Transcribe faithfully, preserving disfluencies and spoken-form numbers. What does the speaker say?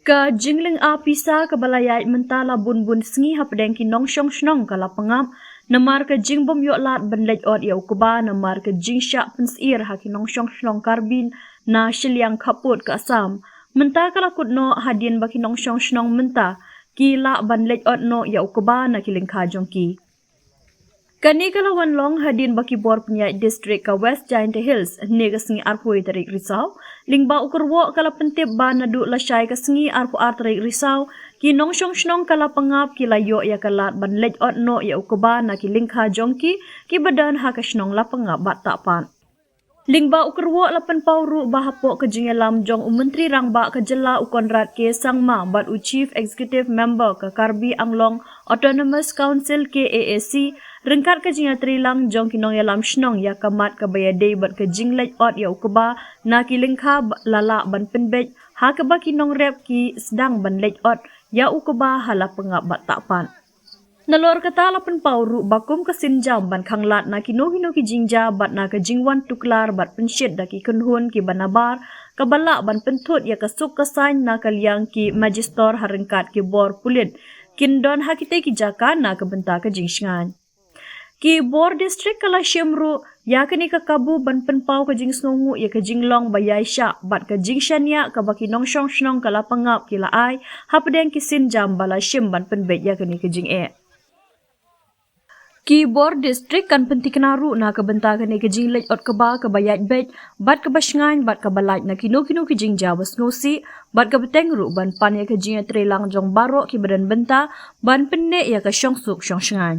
Ka jinglynga pisa kaba la ïaid mynta la bun bun sngi hapdeng ki nongshong shnong ka la pangap namar ka jingbym ïoh lad ban leit ot ïa u kba namar ka jingshah pynsyier ha ki nongshong shnong Karbi na shiliang khappud ka Assam. Mynta ka la kut noh hadien ba ki nongshong shnong mynta ki lah ban leit ot noh ïa u kba na ki lyngkha jong ki. Kane ka la wan long hadien ba ki bor pynïaid district ka West Jaintia Hills ne ka sngi arphew tarik Risaw lyngba u kyrwoh ka la pyntip ba naduh lashai ka sngi arphew ar tarik Risaw ki nongshong shnong ka la pangap ki la ïoh ïa ka lad ban leit ot noh ïa u kba na ki lyngkha jong ki kiba don ha ka shnong la pangap bad tahpat. Lyngba u kyrwoh la pynpaw ruh ba hapoh ka jingïalam jong u Myntri Rangbah ka jylla u Conrad K Sangma bad u Chief Executive Member ka Karbi Anglong Autonomous Council K A A C, ryngkat ka jingïatreilang jong ki nongïalam shnong ïa ka mat kaba ïadei bad ka jingleit ot ïa u kba na ki lyngkha la lah ban pynbeit ha kaba ki nongrep ki sdang ban leit ot ïa u kba ha la pangap bad tahpat. Nalor kata la pynpaw ruh ba kum ka sienjam ban khanglad na kino kino ki jingjia bad na ka jingwan tuklar bad pynshit da ki kynhun kiba nabar kaba lah ban pynthut ïa ka suk ka saiñ na ka liang ki magistrate ha ryngkat ki bor pulit kin don ha kitei ki jaka na ka bynta ka jingshngaiñ. Ki bor district ka la shim ruh ïa kane ka kabu ban pynpaw ka jingsngewnguh ïa ka jinglong ba ïaishah bad ka jingshaniah kaba ki nongshong shnong ka la pangap ki la ai hapdeng ki sienjam ba la shim ban pynbeit ïa kane ka jingeh. Ki bor district kan pynthikna ruh na ka bynta kane ka jingleit ot kba kaba ïaid beit bad kaba shngaiñ bad kaba lait na kino kino ki jingjia ba sngewsih bad ka bteng ruh ban pan ïa ka jingïatreilang jong baroh kiba don bynta ban pynneh ïa ka shongsuk shongshngaiñ.